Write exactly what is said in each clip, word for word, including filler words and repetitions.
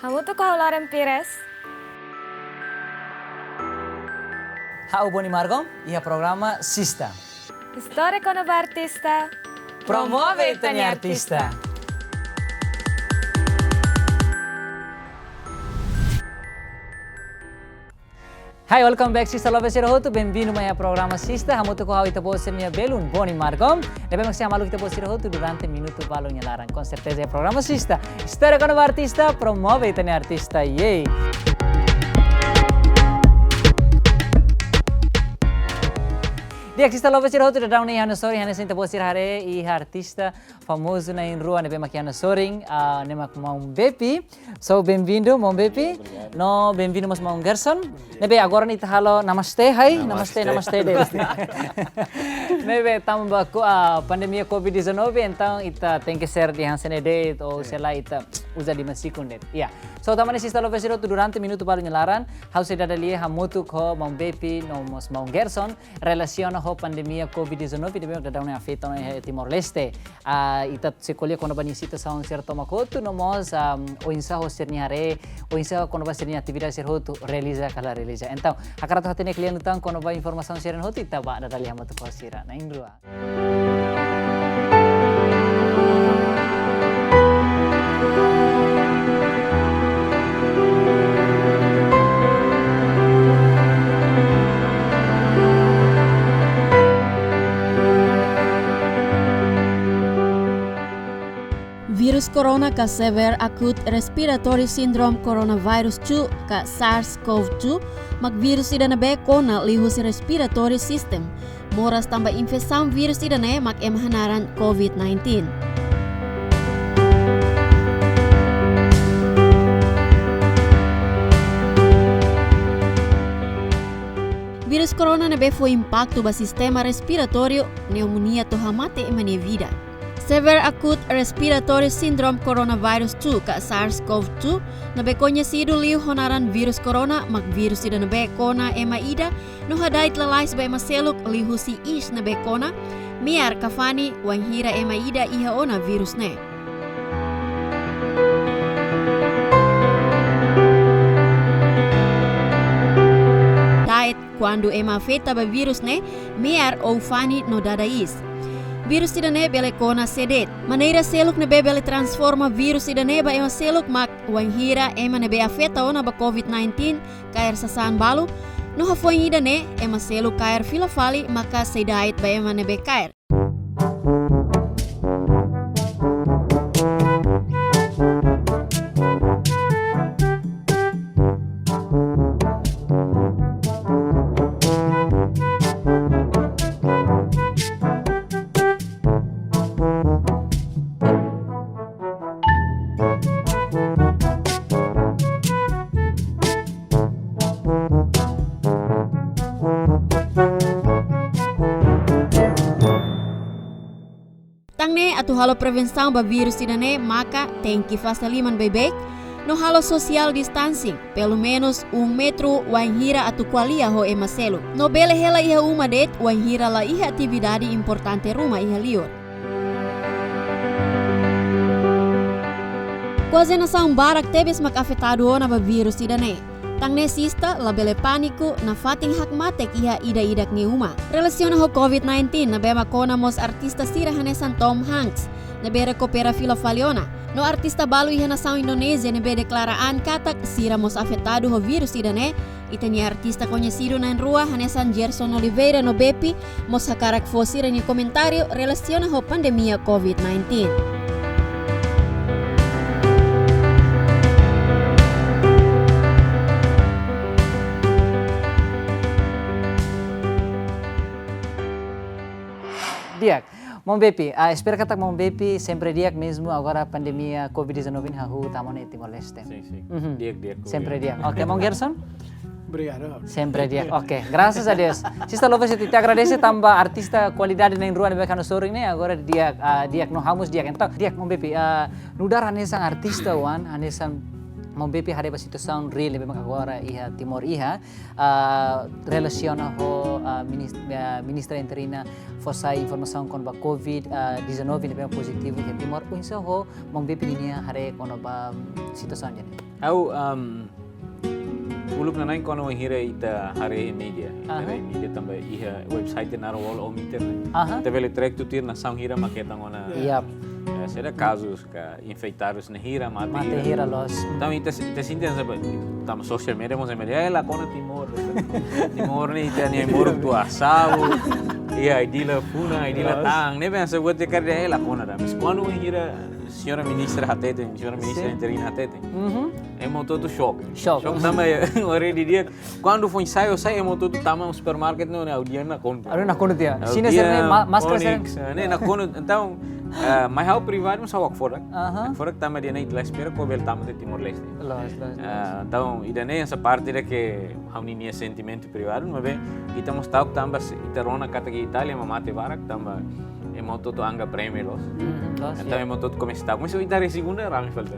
Hamutuk ho ha'u Loren Pires. Ha'u Boni Margom, iha programa Sista. Istória kona-ba artista. Promove ita-nia artista. Hai, welcome back, Sista Lovers sira hotu, benvindu mai iha programa Sista, hamutuk ho ha'u ita-boot sira-nia belun, Boni Margom. Ne'ebé mak sei hamaluk ita-boot sira hotu durante minutu balu nia laran. Com certeza iha programa Sista, istória kona-ba artista, promove ita-nia artista, yay. Di'ak, Sista Lovers sira hotu, daudaun ne'e iha ha'u-nia sorin, hanesan ita-boot sira haree, iha artista famozu na'in-rua ne'ebé mak iha ha'u-nia sorin, ah, ne'e mak Maun Bepi. So, benvindu, Maun Bepi. Obrigadu. No, benvindu mós Maun Gerson. Ne'ebé agora ne'e ita halo namaste, hai? Namaste. Namaste, namaste de'it. Ne'ebé tanba ko-, ah, pandemia covid dezanove, entaun ita tenke ser dehan hanesan ne'e de'it, ou sei la ita uza liman-sikun de'it. Ya. So, tanba ne'e Sista Lovers sira hotu, durante minutu balu nia laran, ha'u sei dada lia hamutuk ho Maun Bepi, no mós Maun Gerson, relasiona ho pandemia covid dezanove, ne'ebé daudaun ne'e afeta ona iha Timor-Leste. Ah, ita sei ko'alia kona-ba nia situasaun sira tomak hotu, no mós, ah, oinsá ho sira-nia haree, oinsá kona-ba sira-nia atividade sira hotu, realiza ka la realiza. Entaun, hakarak atu hatene kle'an liután kona-ba informasaun sira hotu, ita bá dada lia hamutuk ho sira na'in-rua. Vírus corona ka Severe Acute Respiratory Syndrome Coronavirus two ka SARS-CoV two mak vírus ida ne'ebé kona liuhusi respiratory system. Moras tanba infesaun vírus ida-ne'e mak ema hanaran covid nineteen. Vírus corona ne'ebé fó impaktu ba sistema respiratóriu, pneumonia to'o hamate ema nia vida. Severe Acute Respiratory Syndrome Coronavirus two ka SARS-CoV two, ne'ebé koñesidu liu ho naran vírus corona, mak vírus ida ne'ebé kona ema ida no hada'et lalais ba ema seluk liuhusi iis ne'ebé kona, me'ar ka fani, wainhira ema ida iha ona vírus ne'e. Da'et kuandu ema afeta ba vírus ne'e, me'ar ou fani no dada iis. Vírus ida-ne'e bele kona sé de'it. Maneira seluk ne'ebé bele transforma vírus ida-ne'e ba ema seluk mak wainhira ema ne'ebé afeta ona ba covid nineteen kaer sasán balu, no hafoin ida-ne'e ema seluk kaer fila fali maka sei da'et ba ema ne'ebé kaer. Tan ne'e atu halo prevensaun ba vírus ida-ne'e maka tenke fase liman beibeik, no halo social distancing, pelumenus um metru wainhira atu ko'alia ho ema seluk. No bele hela iha uma de'it wainhira la iha atividade importante ruma iha liur. Kuaze nasaun barak tebes mak afetadu ona ba vírus ida-ne'e. Tan ne'e sista, labele pániku, nafatin hakmatek iha ida-idak nia uma. Relasiona ho covid nineteen, ne'ebé mak kona mós artista sira hanesan Tom Hanks, ne'ebé rekupera fila fali ona. No artista balu iha nasaun Indonézia ne'ebé deklara an katak sira mós afetadu ho vírus ida-ne'e, ita-nia artista koñesidu na'in-rua hanesan Gerson Oliveira no Bepi, mós hakarak fó sira-nia komentáriu relasiona ho pandemia covid nineteen. Di'ak, Maun Bepi, ah, espera katak Maun Bepi sempre di'ak mezmu agora pandemia covid dezanove ne'e hahú tama ona iha Timor-Leste. Sin, sin. Mhm. Di'ak, di'ak, sempre di'ak. Oke, Maun Gerson? Obrigadu. Sempre di'ak. Oke, graças a Deus. Sista Lovers, ita agradese tanba artista kualidade na'in-rua ne'ebé iha ha'u-nia sorin ne'e, agora di'ak, ah, di'ak no ha'u mós di'ak. Entaun, di'ak Maun Bepi, ah, nu'udar hanesan artista oan, hanesan maun Bepi haree ba situasaun reál ne'ebé mak agora iha Timor iha, ah, relasiona ho, ah, minis-, ah, ministra interina fó sai informasaun kona-ba covid, ah, dezanove ne'ebé pozitivu iha Timor, oinsá ho maun Bepi ninia haree kona-ba situasaun ida-ne'e? Ha'u, um, uluk nanain kuandu wainhira ita haree media, ita Aha. haree media tanba iha website naran Worldometer ne'e. Aha. Ita bele track tuir nasaun hira mak hetan ona, Yap. eh, saida kazus ka infektadus ne'e hira, mate Mate hira. hira loos. Entaun ita, ita sente hanesan, tanba social media, mós media, eh, la kona Timor. Timor ne'e ita-nia moruk tua sabu. Iha, ai-dila funa, ai-dila Loos. tan. Ne'ebé hanesan buat ita kaer dehan, eh, la kona ida. Mas kuandu wainhira señora ministra hateten, señora ministra Sin. interina hateten. Mhm. Ema hotu-hotu xok. Xok. Xok tanba already dia, kuandu foin sai, sai, ema hotu-hotu tama supermarket no, ne'e ha'u-nia nakonu. Ha'u-nia nakonu tiha. Ha'u Sini tiha, serne ma-, maskara Onyx, serne. eh, ne'e nakonu. Entaun, eh, mai ha'u privadu mós ha'u hakfodak. Aha. Hakfodak tanba dehan ne'e ita la espera katak bele tama to'o Timor-Leste. Loos, loos, loos. Eh, entaun, ida-ne'e hanesan parte ida ke ha'u-nia sentimentu privadu, maibé ita mós ta'uk tanba se ita rona katak Itália mak mate barak, tanba ema hotu-hotu anggap remeh loos. Hmm, loos, Entaun ya. ema hotu-hotu komesa ta'uk. Mas ita haree segunda rame fali.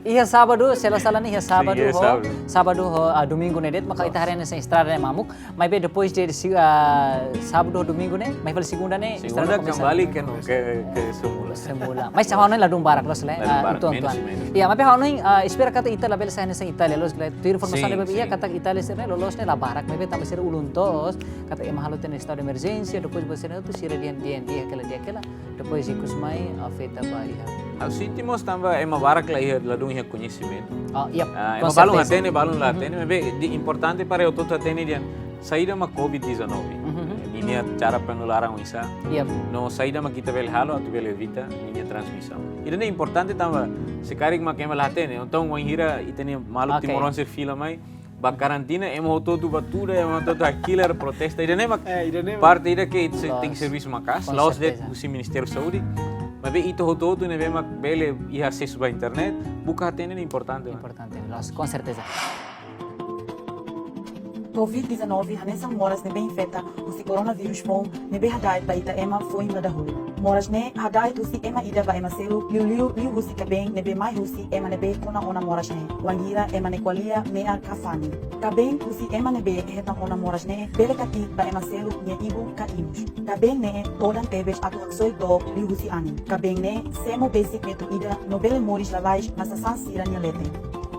Iha sábadu, se la sala ne'e iha Sin, sábadu iha ho, sábadu. sábadu ho, ah, domingu ne'e de'it, maka Loos. ita haree hanesan estrada ne'e mamuk. Maibé depois de, de si-, ah, sábadu ho domingu ne'e, mai fali segunda ne'e, estrada Segunda komesa. kembali ke, ke, ke semula. Semula. Mas ha'u hanoin ladún barak loos, le, Ladún ah, barak, uitoan, menus, uitoan. menus. Ya, maibé ha'u hanoin, ah, espera katak ita labele sai hanesan Itália loos, le, tuir informasaun Sin, ne'ebé iha sin. katak Itália sira-ne'e loloos ne'e la barak, maibé tanba sira ulun toos, katak ema halo tiha ona estadu de emerjénsia, depois buat sira-ne'e hotu sira di'ak-di'ak, di'ak hela, di'ak hela, depois ikus mai afeta ba iha. Ha'u sente mós tanba ema barak la iha, ladún iha koñesimentu. Oh, yap, Ah, com ema balun certeza. hatene, balun la Uhum. hatene, maibé ida importante para hotu-hotu hatene dehan saida mak covid dezanove. Uhum. Eh, ninia cara penularan oinsá. Yap. No saida mak ita bele halo atu bele evita ninia transmisaun. Ida-ne'e importante tanba se karik mak ema la hatene, entaun wainhira ita-nia maluk Ok. timoroan sira fila mai ba karantina, ema hotu-hotu batuda, ema hotu-hotu hakilar, protesta. Ida-ne'e mak Eh, ida-ne'e mak parte ida ke se-, Loos. tenke servisu maka'as. Com La'ós de'it certeza. husi Ministériu Saúde, maibé ita hotu-hotu ne'ebé mak bele iha asesu ba internet, buka hatene ne'e importante, mano. Importante, loos, com certeza. Covid dezanove hanesan moras ne'ebé infeta husi coronavírus foun ne'ebé hada'et ba ita ema foin ba dahuluk. Moras ne'e hada'et husi ema ida ba ema seluk, liuliu liuhusi kaben ne'ebé mai husi ema ne'ebé kona ona moras ne'e. Wainhira ema ne'e ko'alia me'ar ka fani. Kaben husi ema ne'ebé hetan ona moras ne'e bele katik ba ema seluk nia ibun ka inus. Kaben ne'e todan tebes atu haksoit dook liuhusi anin. Kaben ne'e semo besik metu ida no bele moris lalais ba sasán sira-nia leten.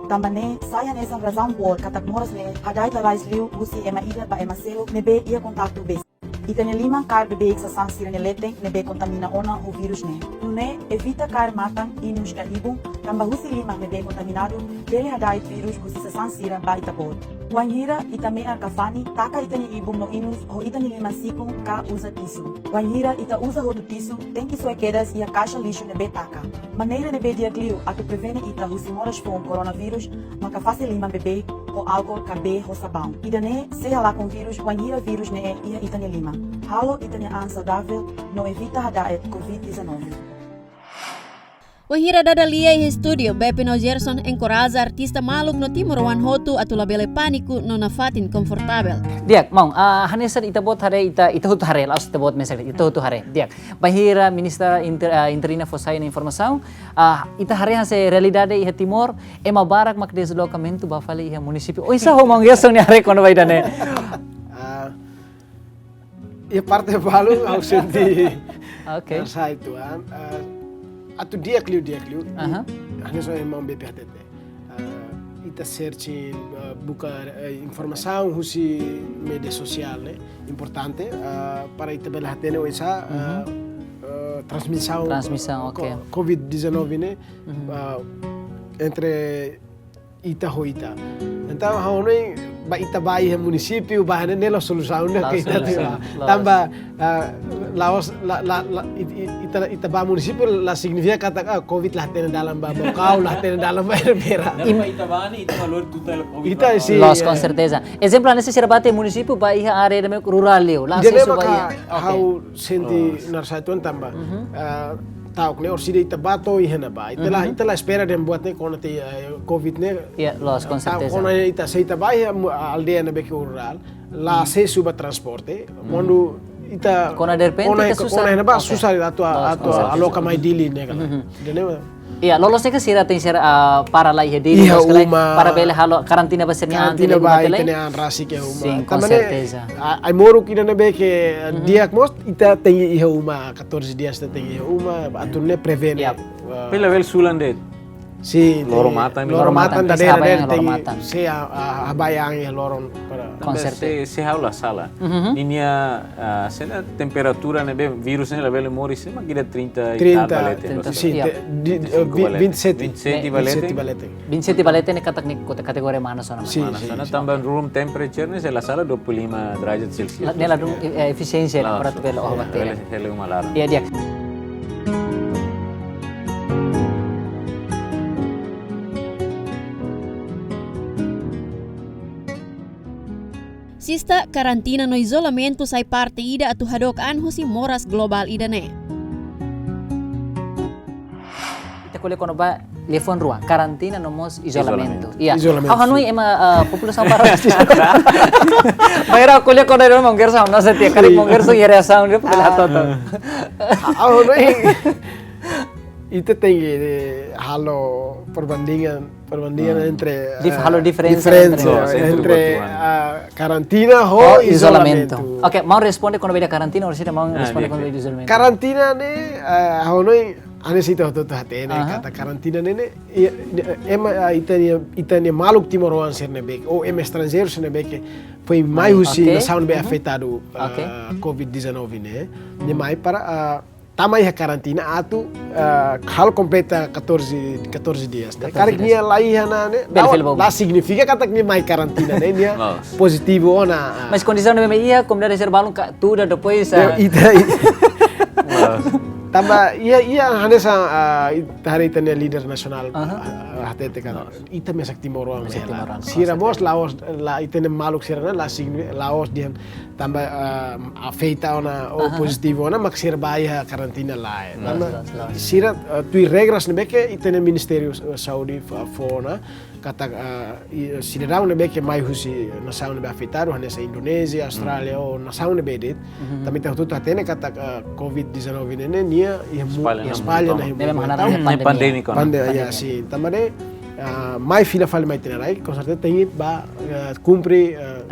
Tanba ne'e sai hanesan razaun boot katak moras ne'e hada'et lalais liu husi ema ida ba ema seluk ne'ebé iha kontaktu besik. Ita-nia liman kaer bebeik sasán sira-nia leten ne'ebé kontamina ona ho vírus ne'e. Nune'e evita kaer matan, inus ka ibun, tanba husi liman ne'ebé kontaminadu bele hada'et vírus husi sasán sira ba ita-boot. Wainhira ita me'ar ka fani, taka ita-nia ibun no inus ho ita-nia liman sikun ka uza tisu. Wainhira ita uza hotu tisu, tenke soe kedas iha kaixa lixu ne'ebé taka. Maneira ne'ebé di'ak liu atu prevene ita husi moras foun coronavírus maka fase liman bebeik ho álkol ka bee ho sabaun. Ida-ne'e sei halakon vírus wainhira vírus ne'e iha ita-nia liman. Halo ita-nia an saudavel no evita hada'et covid dezanove. Wainhira dada lia iha estúdiu, Bepi no Gerson enkoraja artista maluk no timoroan hotu atu labele pániku no nafatin konfortavel. Di'ak, maun, ah, hanesan ita-boot haree, ita, ita hotu haree, la'ós ita-boot mesak, ita hotu haree. Di'ak. Bainhira Ministra Inter-, ah, Interina fó sai nia informasaun, ah, ita haree hanesan realidade iha Timor, ema barak mak deslokamentu ba fali iha munisípiu. Oinsá ho maun Gerson nia haree kona-ba ida-ne'e? Ah, iha parte balu ha'u sente Oke. hanesan uitoan, ah, atu di'ak liu, di'ak liu. Aha. Hanesan maun Bepi hatete. Ah, ita searching, ah, buka, eh, informasaun husi média sosiál ne'e importante, ah, para ita bele hatene oinsá, ah, Mhm. eh, transmisaun, Transmisaun, eh, oke. co-, covid dezanove ne'e, Mhm. ah, entre ita ho ita. Entaun, ha'u hanoin ba ita ba iha munisípiu, ba ne'e, ne'e la'ós solusaun ne'e La'ós ke ita solusaun, tiha. la'ós. Tanba, ah, la'ós, la, la, la, it-, it-, ita, ita ba munisípiu la signifika katak, ah, covid la hatene dalan ba Baucau, la hatene dalan ba Ermera. Ne'e Im- ba ita ba ne'e, ita ba lori tuta covid Ita ba. sin, La'ós, eh. com certeza. Ezemplu, hanesan sira ba to'o munisípiu ba iha área ida mak rurál liu, la Ida-ne'e asesu ba maka iha. Oke. ha'u sente La'ós. hanesan uitoan tanba, Mhm. ah, ta'uk ne'e orsida ita ba to'o iha ne'ebá. Ita la, Mhm. ita la espera dehan buat ne'e kona tiha, eh, covid ne'e. Ya, la'ós, com Ta'uk certeza. kona ita, se ita ba iha mu-, aldeia ne'ebé ke rurál, la Mhm. asesu ba transporte. Mhm. Kuandu ita Kona derrepente kona, ita susar. kona iha ne'ebá Oke. susar atu, La'ós, atu com certeza. aloka mai Dili ne'e ka lae. Mhm. Ida-ne'e, Iya, loloos ne'e sira tenke ser, ah, para lai iha Dili, iha loos ka lae, uma. Para bele halo karantina ba sira-nia an, karantina bele ba uma tele. Ita-nia an rasik iha uma. Sin, tanba ne'e, konserteza. A, ai-moruk ida ne'ebé ke, ah, di'ak mós, ita tenke iha uma, catorze dias ita tenke iha uma, atu nune'e prevene. Iya. Ah. Pela bele sulan de'it. Sin, loro-matan, loro-matan, loro-matan, tenke dadeira, habai ne'e, loro-matan. Tenke ser, ah, ah, habai an iha loron para. Tanba se, se ha'u la sala. Ninia, ah, se na temperatura ne'ebé virus ne'e labele moris, se mak ida trinta e tal, trinta, ba leten, trinta, loos. Sin, iya. Te-, di, trinta e cinco, eh, ba leten. Vinte e sete. Vinte e sete, ne'e, ba leten. Vinte e sete ba leten. Vinte e sete ba leten ne'e katak ne'e kota-, kategoria manas ona. Sin, manas ona, sin. Tanba room temperature ne'e se la sala dua puluh lima derajat Celsius. La, ne'e ladún, eh, efisiénsia ne'e, para atu bele, eh, oho ba tele. Bele hela uma laran. Iya, di'ak. Sista, karantina no izolamentu sai parte ida atu hadook an husi moras globál ida-ne'e. Ita ko'alia kona-ba liafuan rua, karantina no mós izolamentu. Izolamentu. Iya. Izolamentu, sin. Ha'u hanoin ema, eh, populasaun para. Bainhira ko'alia kona-ba maun Gerson, no sei tiha, karik maun Gerson iha reasaun, nia bele hato'o. Ah. Ha'u hanoin ita tenke, eh, halo perbandingan, perbandingan entre, dif-, eh, halo diferensa entre. Diferensa entre, entre, buat dua, ah, karantina ho izolamentu. Ho izolamentu. Oke, maun responde kona-ba ida karantina, orsida maun responde kona-ba ida izolamentu. Karantina ne'e, eh, ha'u hanoin, hanesan ita hotu-hotu hatene, katak karantina ne'e, ne'e, i-, ne'e, ema, ah, ita-nia, ita-nia maluk timoroan sira ne'ebé, ou ema estranjeiru sira ne'ebé ke foin mai husi nasaun ne'ebé afetadu, ah, covid dezanove ne'e. Nia mai para, ah, tama iha karantina atu, ah, halo kompleta catorze, catorze dias ne'e. Catorze dias. Karik nia la iha ona ne'e, la, la signifika katak nia mai karantina ne'e, nia pozitivu ona, ah. Mas kondisaun ne'ebé iha, komunidade sira balun ka, tuda depois, ah. Ita, i-, tanba iha, iha hanesan, ah, ita haree ita-nia líder nasionál, ah, hatete katak ita mesak timoroan. Mesak timoroan, sira mós la'ós, la, ita-nia maluk sira ne'e la signi-, la'ós dehan tanba, ah, afeta ona ou pozitivu ona mak sira bá iha karantina, lae. Tanba sira, ah, tuir regras ne'ebé ke ita-nia Ministériu, ah, Saúde fó, fó ona, katak, ah, i-, sidadaun ne'ebé ke mai husi nasaun ne'ebé afetadu, hanesan Indonézia, Austrália, ou nasaun ne'ebé de'it. Tanba ita hotu-hotu hatene katak, ah, covid dezanove ne'e, ne'e nia iha mu-, espalla ona iha mundu tomak. Ne'e memang hanesan pandemia. Pandemia, ya, sin. Tanba ne'e, ah, mai fila fali mai ita-nia rai, konserteza tenke bá, ah, kumpre, ah,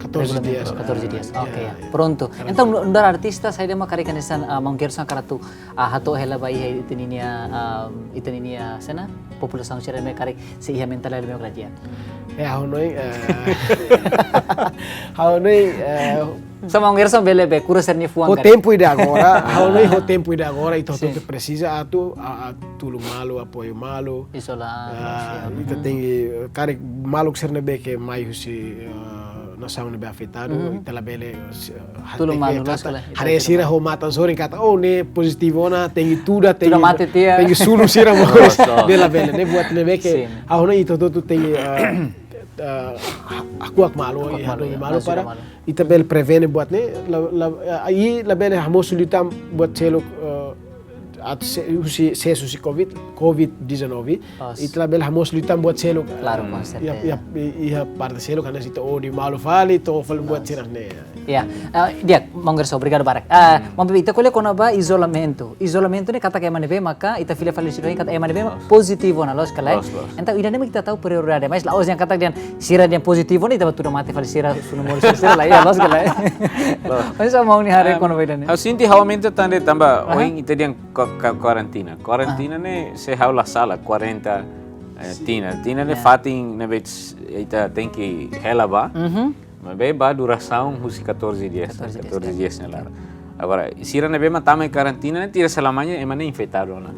catorze dias. Regulamentu, catorze dias. Ya, oke, ya. Prontu. Entaun, nu'udar artista, saida mak karik hanesan, ah, maun Gerson hakarak atu, ah, hato'o hela ba iha ita-nia, ah, ita-nia, sena, populasaun sira ne'ebé karik sei iha mentál hela ba iha. Ya, ha'u hanoin, eh, ha'u hanoin, eh, sá maun Gerson bele be kura sira-nia fuan karik. Ho tempu ida agora, ha'u hanoin ho tempu ida agora, ita hotu-hotu presiza atu, a, a, tulun malu, apoiu malu. Izola, ah, ita tenke, eh, karik maluk sira ne'ebé ke mai husi, eh, nasaun ne'ebé afetadu, ita labele, eh, tulun malu, loos ka lae, haree sira ho matan sorin katak, oh, ne'e pozitivu ona, tenke tuda, tenke, tenke sunu sira mós. Loos, loos. Ne'e labele, ne'e buat ne'ebé ke, ha'u hanoin ita hotu-hotu tenke, eh, eh, ha-, hakuak malu, hakuak malu, hadomi malu para ita bele prevene buat ne'e, la, la, eh, i labele hamosu liután buat seluk, eh, atu se-, husi, sees husi covid, covid dezanove. Loos. Ita labele hamosu liután buat seluk. Klaru, konserteza. Iha, iha, iha parte seluk, hanesan ita odi malu fali, to'o fali buat sira ne'e. Ya, eh, di'ak, maun Gerson, obrigadu barak. Ah, maun Pepe, ita ko'alia kona-ba izolamentu. Izolamentu ne'e katak ema ne'ebé maka, ita fila fali husi doin katak ema ne'ebé mak pozitivu ona, loos ka lae. Loos, loos. Entaun, ida-ne'e mak ita tau prioridade. Mas la'ós dehan katak dehan sira dehan pozitivu ona, ita bá tuda mate fali sira, sunu moris sira, lae, loos ka lae. Loos. Mas sá maun nia haree kona-ba ida-ne'e? Ha'u sente ha'u aumenta tan de'it tanba, ohin ita dehan ko-, ka-, karantina. Karantina ne'e, se ha'u la sala, quarenta, eh, tinan. Tinan ne'e fatin ne'ebé ita tenke hela bá. Maibé ba durasaun husi catorze dias, catorze dias, catorze dias ne'e laran. Agora, sira ne'ebé mak tama iha karantina ne'e, tira selamanya ema ne'e infetadu ona.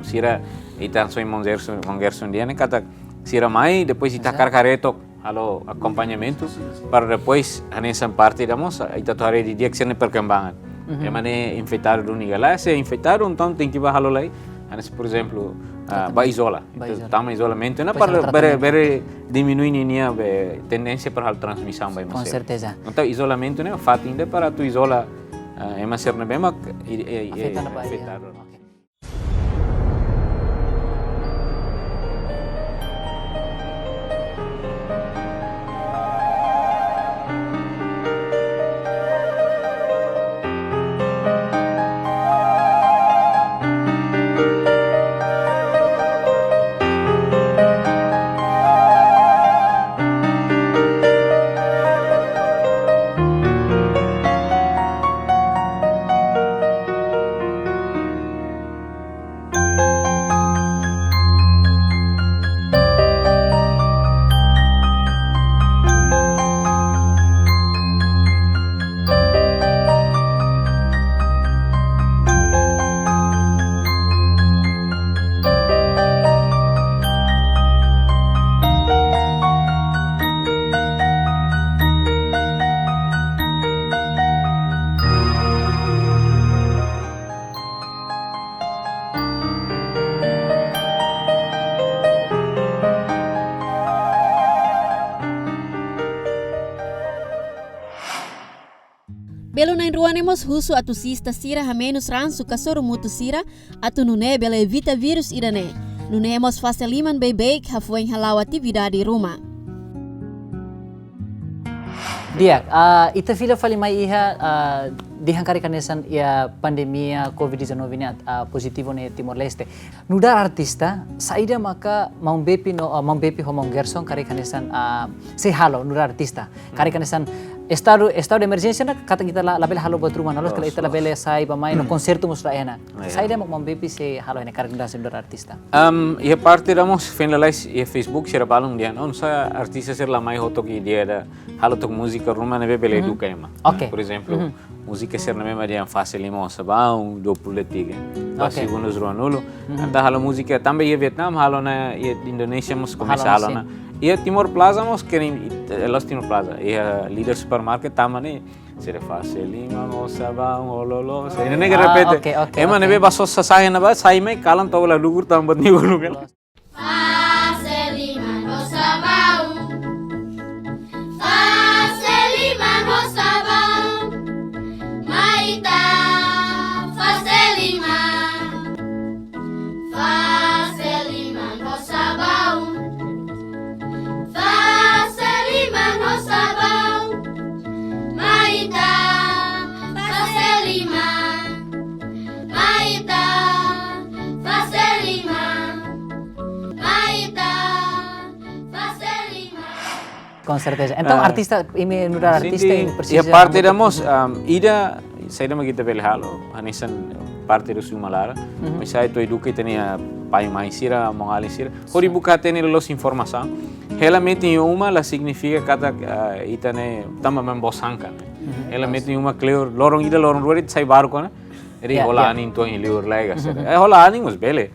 Sira, ita hanesan maun Gerson, maun Gerson dehan ne'e katak sira mai, depois ita hakarak haree took halo akompañamentu, para depois hanesan parte ida mós, ita atu haree didi'ak sira-nia perkembangan. Ema ne'e infetadu duni ka lae, se infetadu, entaun tenke bá halo lai. Hanesan, por exemplo, ah, bá izola. Bá izola. Tama izolamentu ne'e para bere, bere diminui ninia be tendénsia para halo transmisaun ba ema seluk. Konserteza. Entaun izolamentu ne'e fatin ida para atu izola, ah, ema sira ne'ebé mak i-, i-, i-, afetadu. Afetadu. Oke. Rua ne'e mós husu atu sista sira hamenus ransu ka sorumutu sira, atu nune'e bele evita vírus ida-ne'e. Nune'e mós fase liman beibeik hafoin hala'o atividade ruma. Di'ak, ah, ita fila fali mai iha, ah, dehan karik hanesan iha pandemia covid dezanove ne'e, ah, pozitivu iha Timor-Leste. Nu'udar artista, saida maka maun Bepi no, ah, maun Bepi ho maun Gerson karik hanesan, ah, sei halo nu'udar artista. Karik hanesan estadu, estadu de emerjénsia ne'e katak ita la, labele halo buat ruma, no loos ka lae, ita labele sai bá mai no konsertu mós la iha ona. Saida mak maun Bepi sei halo iha ne'e karik hanesan nu'udar artista. Am, iha parte ida mós foin lalais iha Facebook sira balun dehan, oh, nusá artista sira la mai ho took ideia ida halo took múzika ruma ne'ebé bele eduka ema. Oke. Por ezemplu, múzika sira ne'ebé mak dehan fase liman ho sabaun, dua puluh detik, eh. Ba segundus ruanulu. Entaun halo múzika tanba iha Vietnam halo ona, iha Indonézia mós komesa halo ona. Iha Timor Plaza mós keren, eh, la'ós Timor Plaza. Iha Leader Supermarket tama ne'e, sira fase liman ho sabaun, ololo. Sira ne'e repete. Oke, oke. Ema ne'ebé bá sosa sai ona bá, sai mai kalan to'o la lugur tanba nia lugar. Fase liman ho sabaun. Fase liman ho sabaun. Mai ita fase liman. Fase liman ho sabaun. Fase liman ho sabaun. Mai ita fase liman. Mai ita fase liman. Mai ita fase liman. Com certeza. Entaun, ah, artista, imi nu'udar artista, imi presiza iha parte ida mós, ah, ida, saida mak ita bele halo, hanesan parte ida husi uma laran. Mas sai atu eduka ita-nia pai, mãe sira, maun-alin sira. Hodi buka hatene loloos informasaun. Hela metin iha uma la signifika katak, ah, ita ne'e tanba mak bosan ka. Hela metin iha uma kleur, loron ida, loron rua, ita sai baruk ona. Eri hola anin tuan iha liur lai ka sira. Eh, hola anin mós bele.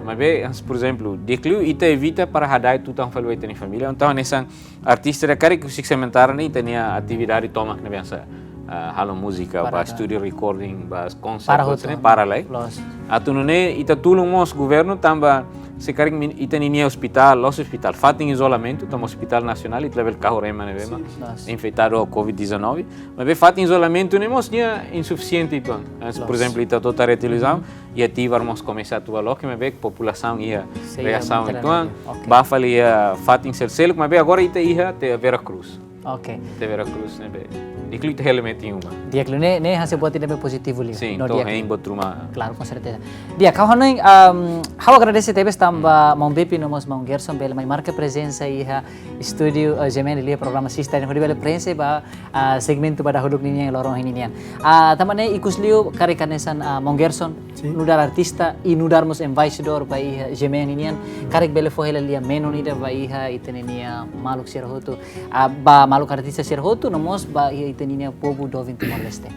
Maibé, por ezemplu, di'ak liu ita evita para hada'et tutan fali ba ita-nia família. Entaun, hanesan artista ida karik husik sementara ne'e ita-nia atividade tomak ne'ebé hanesan, ah, halo múzika, bá studio recording, bá konsertu, para hotu, para lai. Loos. Atu nune'e ita tulun mós governu tanba se karik ita-nia ospitál, la'ós ospitál, fatin izolamentu, tanba ospitál nasionál, ita labele kahur ema ne'ebé mak infetadu ho covid dezanove. Maibé fatin izolamentu ne'e mós nia insufisiente uitoan. Mas, por ezemplu, ita to'o tare televizaun, iha Tivar mós komesa atu bá loke, maibé populasaun iha reasaun uitoan. Bá fali iha fatin sel-seluk, maibé agora ita iha até Vera Cruz. Oke. Até Vera Cruz ne'ebé. Di'ak liu ita hela metin iha uma. Di'ak liu ne'e, ne'e hanesan buat ida ne'ebé pozitivu liu. Sin, no to'o hein buat ruma. Klaru, com certeza. Di'ak, ha'u hanoin, am, ha'u agradese tebes tanba maun Bepi no mós maun Gerson bele mai marka prezensa iha estúdiu, eh, G M N iha programa Sista, hodi bele prenxe ba, ah, segmentu ba dahuluk ninian, loron ohin ninian. Ah, tanba ne'e ikus liu karik hanesan, ah, maun Gerson, nu'udar artista i nu'udar mós embaixadór ba iha G M N ninian, karik bele fó hela lia menon ida ba iha ita-nia maluk sira hotu, ah, ba maluk artista sira hotu, no mós ba iha ita-nia povu doben Timor-Leste.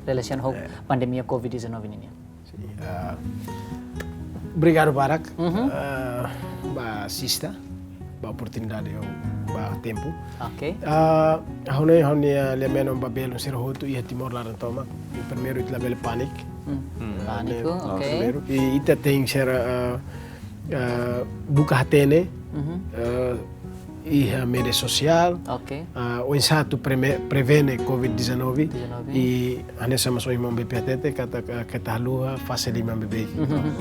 Relasiona ho pandemia covid dezanove ninian. Sin, ah, obrigadu barak, ah, ba Sista, ba oportunidade, ba tempu. Oke. Ah, ha'u-nia, ha'u-nia lia menon ba belun sira hotu iha Timor laran tomak. I primeiru ita labele pániku. Ah, pániku, ne'e, oke. Primeiru. I ita tenke ser, ah, ah, buka hatene, ah, iha média sosiál. Oke. Ah, oinsá atu preme-, prevene covid dezanove. Dezanove. I hanesan mós ohin maun Bepi hatete, katak, ah, keta haluha fase liman beibeik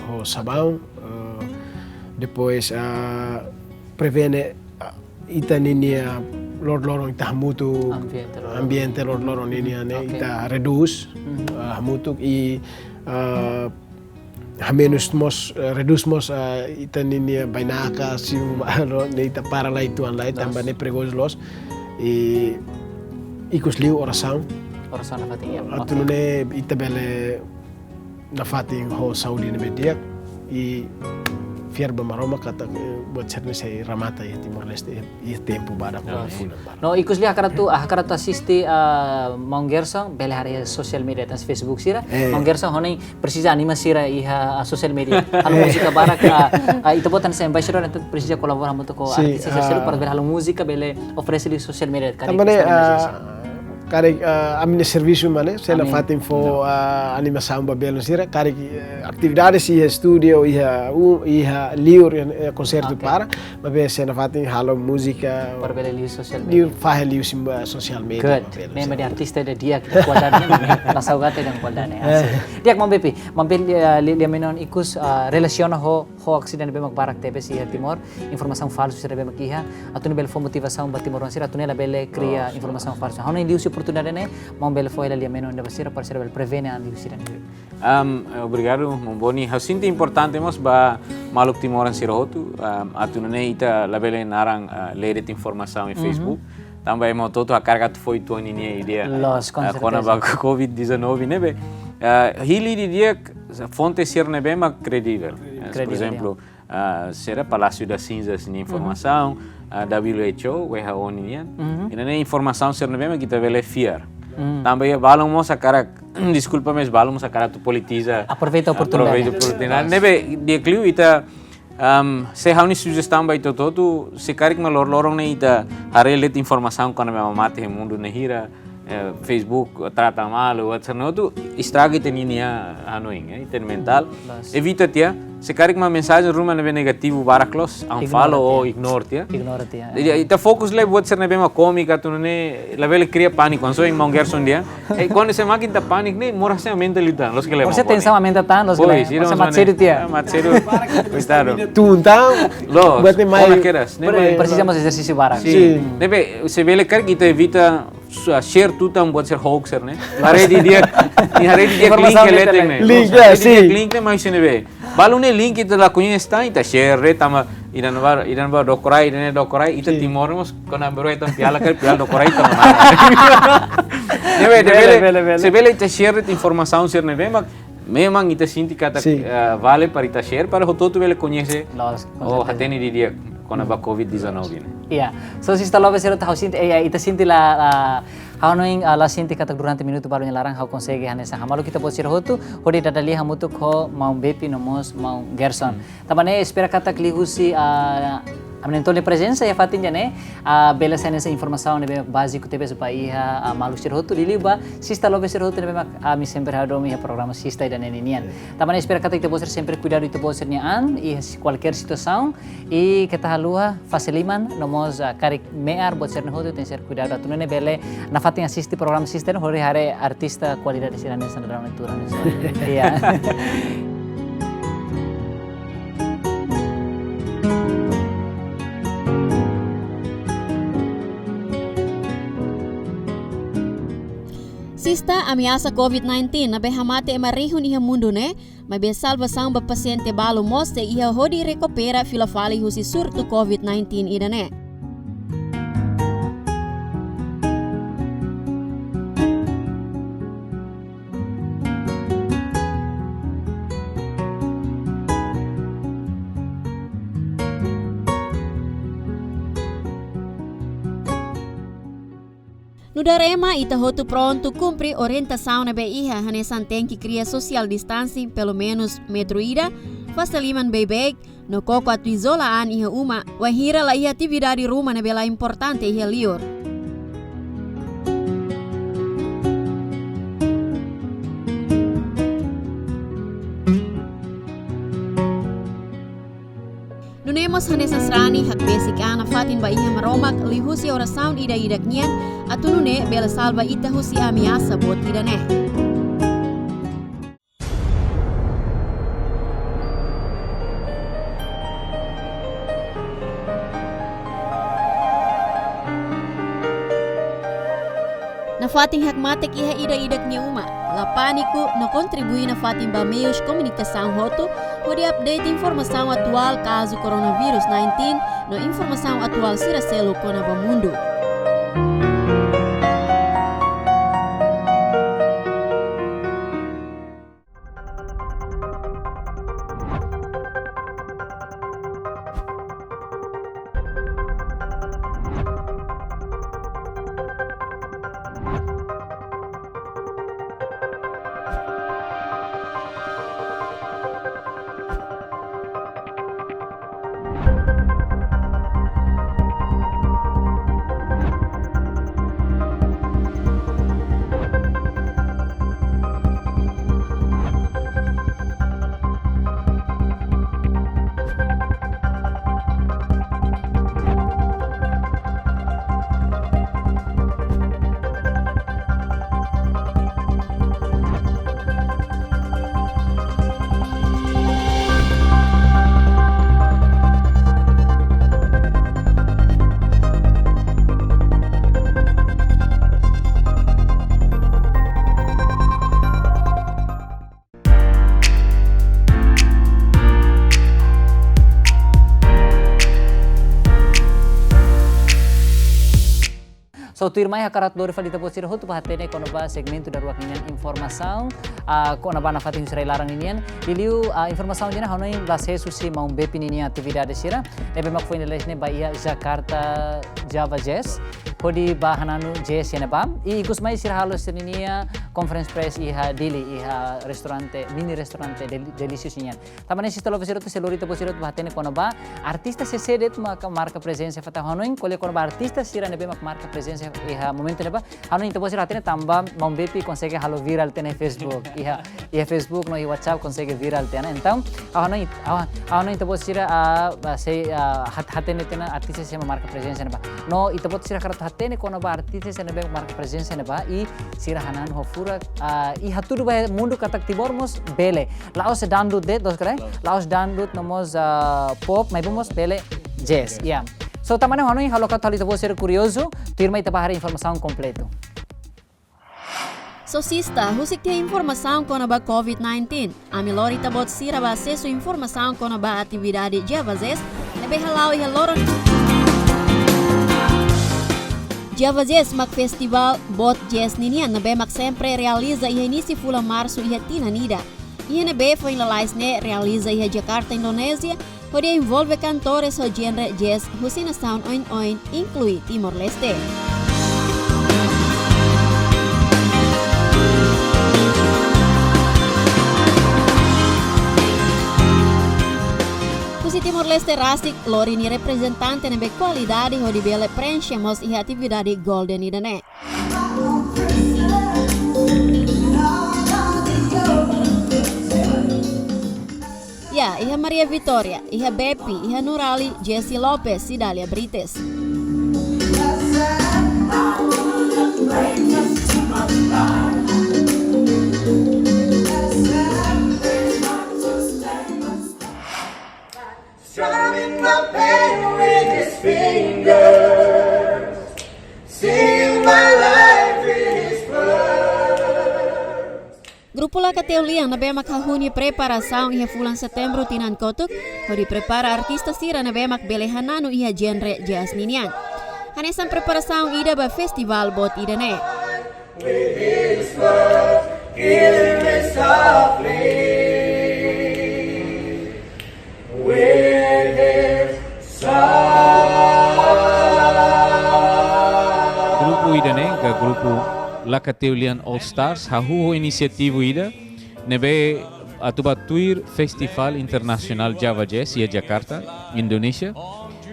ho sabaun. Ah, depois, ah, prevene, ah, ita ninia lor-loron ita hamutuk, ambiente lor-loron ninia ne'e, ita redús, ah, hamutuk i, ah, hamenus mós, eh, redús mós, eh, ita ninia bainaka, simu, ne'e ita para lai tuan lai, tanba ne'e perigozu loos. I ikus liu orasaun. Orasaun nafatin, ya. Atu nune'e ita bele nafatin ho saúde ne'ebé di'ak. I fiar ba Maromak katak, eh, buat sira-ne'e sei remata iha Timor-Leste, iha tempu badak, fulan badak. No, ikus liu hakarak atu, ah, hakarak atu asiste, ah, maun Gerson, bele haree social media, hanesan Facebook sira. Eh. Maun Gerson, ha'u hanoin presiza anima sira iha, ah, social media. Halo múzika barak, ah, ah, ita-boot hanesan embaixadór, entaun presiza kolabora hamutuk ho artista sira seluk para bele halo múzika, bele oferese iha social media. Tanba ne'e, ah, Karik, eh, ami-nia servisu mak ne'e, sei Amin. nafatin fó, eh, animasaun ba belun sira, karik, eh, atividade sira iha estúdiu, iha, u-, iha liur, eh, konsertu Oke. para, maibé sei nafatin halo múzika, Para bele liu sosiál liu média. fahe liuhusi ba sosiál média Good. ba belun Memang sira. di artista ida di'ak, kualidade ne'e, la saugate dan kualidade ne'e. Eh. Asik. Di'ak, maun Bepi, maun Bepi, eh, li-, lia menon ikus, eh, relasiona ho, ho asidente ne'ebé mak barak tebes iha Timor, informasaun falsu sira ne'ebé mak iha, atu nune'e bele fó motivasaun ba timoroan sira, atu nune'e labele kria Loos, informasaun loos. falsu. Ha'u hanoin liuhusi oportunidade ne'e, maun bele fó hela lia menon ida ba sira, para sira bele prevene an liu sira ne'e. Am, obrigadu, maun Boni. Ha'u sente importante mós ba maluk timoroan sira hotu, am, atu nune'e ita labele naran, ah, lee de'it informasaun iha Mhm. Facebook. Tanba ema hotu-hotu hakarak atu fó uitoan ninia ideia. Loos, com Ah, kona-ba certeza. covid dezanove ne'ebé. Ah, hili didi'ak fonte sira ne'ebé mak kredivel. Kredivel, Por ezemplu, ya. ah, sira Palácio das Cinzas nia Uhum. informasaun, ah, W H O, W H O nian. Uhum. I nune'e informasaun sira ne'ebé mak ita bele fiar. Uhum. Tanba iha balun mós hakarak, deskulpa, mas balun mós hakarak atu politiza. Aproveita oportunidade. Aproveita oportunidade. Yes. Ne'ebé, di'ak liu ita, am, se ha'u-nia sujestaun ba ita hotu-hotu, se karik mak lor-loron ne'e ita haree de'it informasaun kona-ba ema mate iha mundu ne'e hira, eh, Facebook trata malu, WhatsApp ne'e hotu, estraga ita-nia hanoin, eh, ita-nia mentál. Loos. Evita tiha, se karik mak mensajen ruma ne'ebé negativu barak loos, Ignora unfollow ou tiha. ignore tiha. Ignora tiha. Jadi, ita fokus lai buat sira ne'ebé mak kómiku atu nune'e labele kria pániku, hanesan maun Gerson dehan. Eh, kuandu se makin ita pániku ne'e, moras sei aumenta liután, loos ka lae, Por se maun Boni? tensaun aumenta tan, loos ka Pois, lae, ita por se mós mate sedu tiha. Mate sedu, koitadu. Tun tan, Loos, buat ne'e mai. ona kedas, ne'e Por mai. presiza mós ezersísiu barak. Sin. Sin. Ne'ebé, se bele karik ita evita su-, share tutan buat sira hoax sira ne'e. Haree didi'ak, nia haree didi'ak Informasaun link ne'e leten ne'e. Link, Loos, ya, haree didi'ak sin. link ne'e mai husi ne'ebé. Balun ne'e link ita la koñese tan, ita share de'it tanba ida-ne'ebá, ida-ne'ebá dokorai, ida-ne'e dokorai, ita Sin. Timor mós kona-ba ita piala karik piala dokorai ita mana. Ne'ebé, Bele, ne'ebé, bele, bele. se bele ita share de'it informasaun sira ne'ebé mak memang ita sente katak, Sin. eh, vale para ita share, para hotu-hotu bele koñese. Loos, com Oh, certeza. hatene didi'ak kona-ba covid dezanove ne'e. Iya. So, sista Love sira ha'u sente, eh, ita sente la, la, ha'u hanoin, ah, la sente katak durante minutu balu nia laran ha'u konsege hanesan hamaluk ita-boot sira hotu, hodi dada lia hamutuk ho maun Bepi no mós maun Gerson. Hmm. Tanba ne'e espera katak liuhusi, ah, ami-nia entaun nia prezensa iha fatin ida-ne'e, ah, bele sai hanesan informasaun ne'ebé báziku tebes ba iha, ah, maluk sira hotu, liuliu ba sista Love sira hotu ne'ebé mak ami sempre hadomi iha programa sista ida-ne'e ninian. Iya. Tanba ne'e espera katak ita-boot sira sempre kuidadu ita-boot sira-nia an, iha si-, kualkér situasaun, i keta haluha fase liman, no mós, ah, karik me'ar buat sira-ne'e hotu tenke ser kuidadu atu nune'e bele nafatin asiste programa sista ne'e hodi haree artista kualidade sira hanesan daudaun ne'e tuur hanesan. Iya. Sista, ameasa covid nineteen ne'ebé hamate ema rihun iha mundu ne'e, maibé salvasaun ba pasiente balu mós sei iha hodi rekupera fila fali husi surtu covid nineteen ida-ne'e. Nu'udar ema, ita hotu prontu kumpre orientasaun ne'ebé iha, hanesan tenke kria social distancing pelumenus metru ida, fase liman beibeik, no koko atu izola an iha uma, wainhira la iha atividade ruma ne'ebé la importante iha liur. Nune'e mós hanesan sarani hakbesik an nafatin ba iha Maromak liuhusi orasaun ida-idak nian, atu nune'e bele salva ita husi ameasa boot ida-ne'e. Nafatin hakmatek iha ida-idak nia uma, la pániku no kontribui nafatin ba meius komunikasaun hotu, hodi update informasaun atuál kazu coronavirus nineteen no informasaun atuál sira seluk kona-ba mundu. So, tuirmai hakarak lori fali ita-boot sira hotu ba hatene kona-ba segmentu daruak ninian informasaun, ah, kona-ba nafatin husi rai-laran ninian. Liuliu, ah, informasaun ida-ne'e ha'u hanoin la sees husi maun Bepi ninia atividade sira ne'ebé mak foin lalais ne'e ba iha Jakarta Java Jazz, hodi ba hananu jazz iha ne'ebá. I ikus mai sira halo sira-nia conference press iha Dili, iha restaurante, mini restaurante Del-, Delicious nian. Tanba ne'e, sista lover sira hotu, sei lori ita-boot sira hotu ba hatene kona-ba artista sé-sé de'it mak marka prezensa, fata hanoin ko'alia kona-ba artista sira ne'ebé mak marka prezensa iha momentu ne'ebá. Ha'u hanoin ita-boot sira hatene tanba maun Bepi konsege halo viral tiha ona iha Facebook. Iha, iha Facebook no iha WhatsApp konsege viral tiha ona. Entaun, ha'u hanoin, ha'u, ha'u hanoin ita-boot sira, ah, ah, sei, ah, hat-, hatene tiha ona artista sira mak marka prezensa ne'ebá. No ita-boot sira hakarak hatene kona-ba artista sira ne'ebé marka prezensa ne'ebá, i sira hananu ho furak, ah, i hatudu ba mundu katak Timor mós bele. La'ós dangdut de'it, loos ka lae? La'ós. La'ós dangdut no mós, ah, pop, maibé mós bele jazz. Jazz. Ya. So, tanba ne'e ha'u hanoin ha'u halo katak ita-boot sira kuriozu, tuirmai ita ba haree informasaun kompletu. So sista, husik tiha informasaun kona-ba covid nineteen. Ami lori ita-boot sira ba asesu informasaun kona-ba atividade Java Jazz ne'ebé hala'o iha loron. Java Jazz mak festivál boot jazz ninian ne'ebé mak sempre realiza iha inísiu fulan Marsu iha tinan ida. Iha ne'ebé foin lalais ne'e realiza iha Jakarta, Indonézia, hodi envolve kantores ho genre jazz husi nasaun oin-oin, inklui Timor-Leste. Husi Timor-Leste rasik lori nia reprezentante ne'ebé kualidade hodi bele prenxe mós iha atividade Golden ida-ne'e. Ya, iha Maria Vitória, iha Bepi, iha Nurali, Jesse Lopes, Cidália Brites. Strumming my pain with his fingers, seeing my life in his words. Grupu Lakateu Lian ne'ebé mak hahú nia preparasaun iha fulan Setembru tinan kotuk, hodi prepara artista sira ne'ebé mak bele hananu iha genre jazz ninian. Hanesan preparasaun ida ba festivál boot ida-ne'e. With his words, killing me softly. With his song. Grupu ida-ne'e, ka grupu Lakateu Lian All Stars, hahú ho inisiativa ida ne'ebé atu ba tuir Festivál Internasionál Java Jazz iha Jakarta, Indonézia,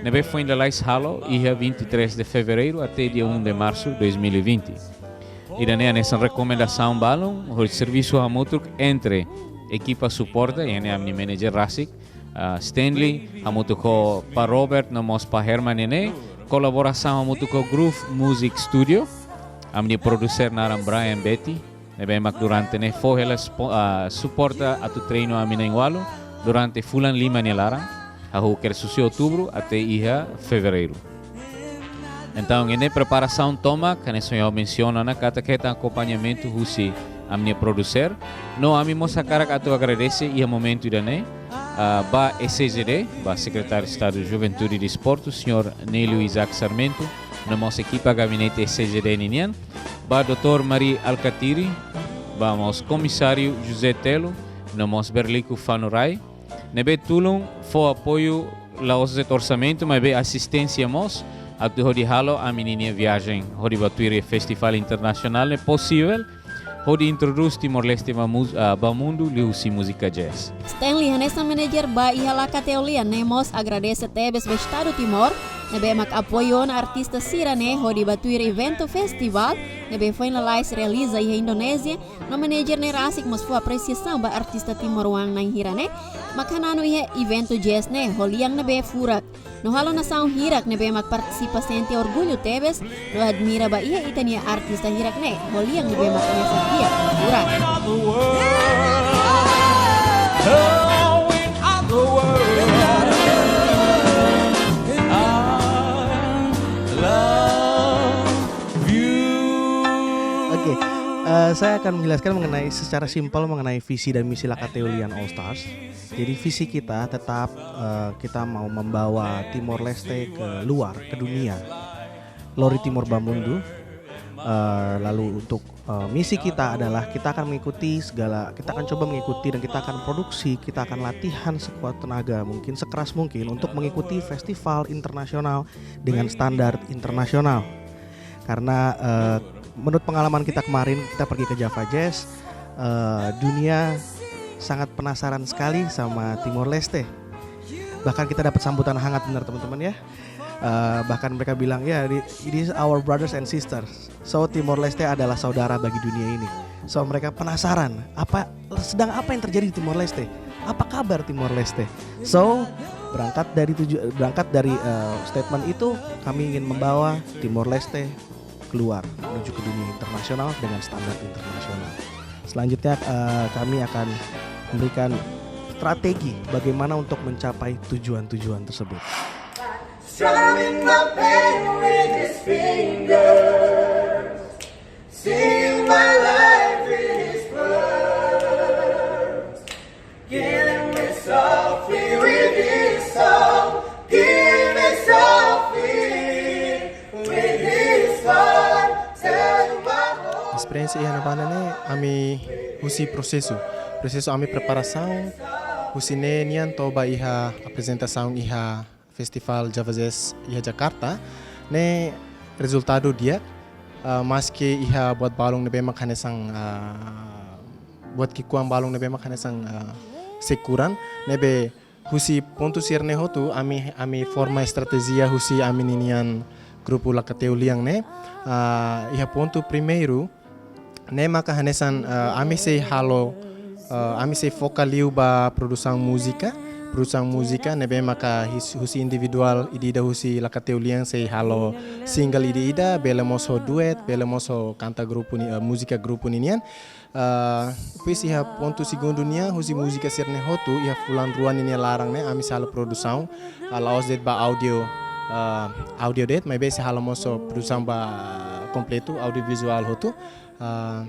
ne'ebé foin lalais halo iha vinte e três de Fevereiro até dia um de Março dois mil e vinte. Ida-ne'e hanesan rekomendasaun balun, hodi servisu hamutuk entre ekipa suporta, iha ne'e ami-nia manager rasik, ah, Stanley, hamutuk ho Pa Robert, no mós Pa Herman nian ne'e, kolaborasaun hamutuk ho Groove Music Studio, ami-nia produser naran Brian Betty, ne'ebé mak durante ne'e fó hela spo-, ah, suporta atu treinu ami na'in-ualu durante fulan lima nia laran, hahú kedas husi Outubru até iha Fevereiru. Entaun, iha ne'e preparasaun tomak, hanesan ohin ha'u mensiona ona katak hetan akompañamentu husi ami-nia produser. No ami mós hakarak atu agradese iha momentu ida-ne'e, ah, ba S J D, ba Sekretáriu Estadu Juventude e Desportu, señór Nélio Isaac Sarmento, no mós ekipa gabinete S J D ninian, ba doutór Mari Alkatiri, ba mós Komisáriu José Telo, no mós Berlico Fano Rai, ne'ebé tulun fó apoiu la'ós de'it orsamentu, maibé asisténsia mós, atu hodi halo ami-nia viajen hodi ba tuir Festivál Internasionál ne'e posivel, hodi introdús Timor-Leste ba mus-, ah, ba mundu liuhusi múzika jazz. Stanley hanesan manager ba iha Lakateu Lian ne'e mós agradese tebes ba Estadu Timor ne'ebé mak apoiu ona artista sira-ne'e hodi ba tuir eventu festivál ne'ebé foin lalais realiza iha Indonézia, no manager ne'e rasik mós fó apresiasaun ba artista timoroan na'in hira ne'e mak hananu iha eventu jazz ne'e ho lian ne'ebé furak. No halo nasaun hirak ne'ebé mak partisipa sente orgullu tebes, no admira ba iha ita-nia artista hirak ne'e ho lian ne'ebé mak hanesan di'ak no furak. Oke, eh, saya akan menjelaskan mengenai, secara simpel mengenai visi dan misi Lakateu Lian All Stars. Jadi visi kita tetap, eh, kita mau membawa Timor Leste ke luar, ke dunia. Lori Timor ba Mundu. Eh, lalu untuk, eh, misi kita adalah kita akan mengikuti segala, kita akan coba mengikuti dan kita akan produksi, kita akan latihan sekuat tenaga mungkin, sekeras mungkin untuk mengikuti festival internasional dengan standar internasional. Karena, eh, menurut pengalaman kita kemarin, kita pergi ke Java Jazz, eh, dunia sangat penasaran sekali sama Timor Leste. Bahkan kita dapat sambutan hangat, benar, teman-teman, ya. Eh, bahkan mereka bilang, "Ya, di-, it is our brothers and sisters." So, Timor Leste adalah saudara bagi dunia ini. So, mereka penasaran, apa, sedang apa yang terjadi di Timor Leste? Apa kabar Timor Leste? So, berangkat dari tuju-, berangkat dari, eh, statement itu, kami ingin membawa Timor Leste keluar menuju ke dunia internasional dengan standar internasional. Selanjutnya, eh, kami akan memberikan strategi bagaimana untuk mencapai tujuan-tujuan tersebut. Strumming my pain with his fingers, seeing my life in his words. Killing me softly with his song, killing me softly with his song. Tell my heart. Esperiénsia iha ne'ebá ne'e, ami husi prosesu. Prosesu ami preparasaun, husi ne'e nian to'o ba iha aprezentasaun iha Festival Java Jazz iha Jakarta, ne'e rezultadu di'ak, ah, maski iha buat balun ne'ebé mak hanesan, ah, buat ki'ikoan balun ne'ebé mak hanesan, ah, sei kuran, ne'ebé husi pontu sira-ne'e hotu ami, ami forma estratéjia husi ami-nian grupu Lakateu Lian ne'e, ah, iha pontu primeiru, ne'e maka hanesan, eh, ami sei halo, eh, ami sei foka liu ba produsaun múzika, produsaun múzika ne'ebé maka his-, husi individuál ida-ida husi Lakateu Lian sei halo single ida-ida, bele mós ho duet, bele mós ho kanta grupu ni-, eh, múzika grupu ninian. Eh, depois iha pontu segundu nian, husi múzika sira-ne'e hotu, iha fulan rua ninia laran ne'e, ami sei halo produsaun, eh, la'ós de'it ba áudio, eh, áudio de'it, maibé sei halo mós ho produsaun ba kompletu, audiovizuál hotu. Ah,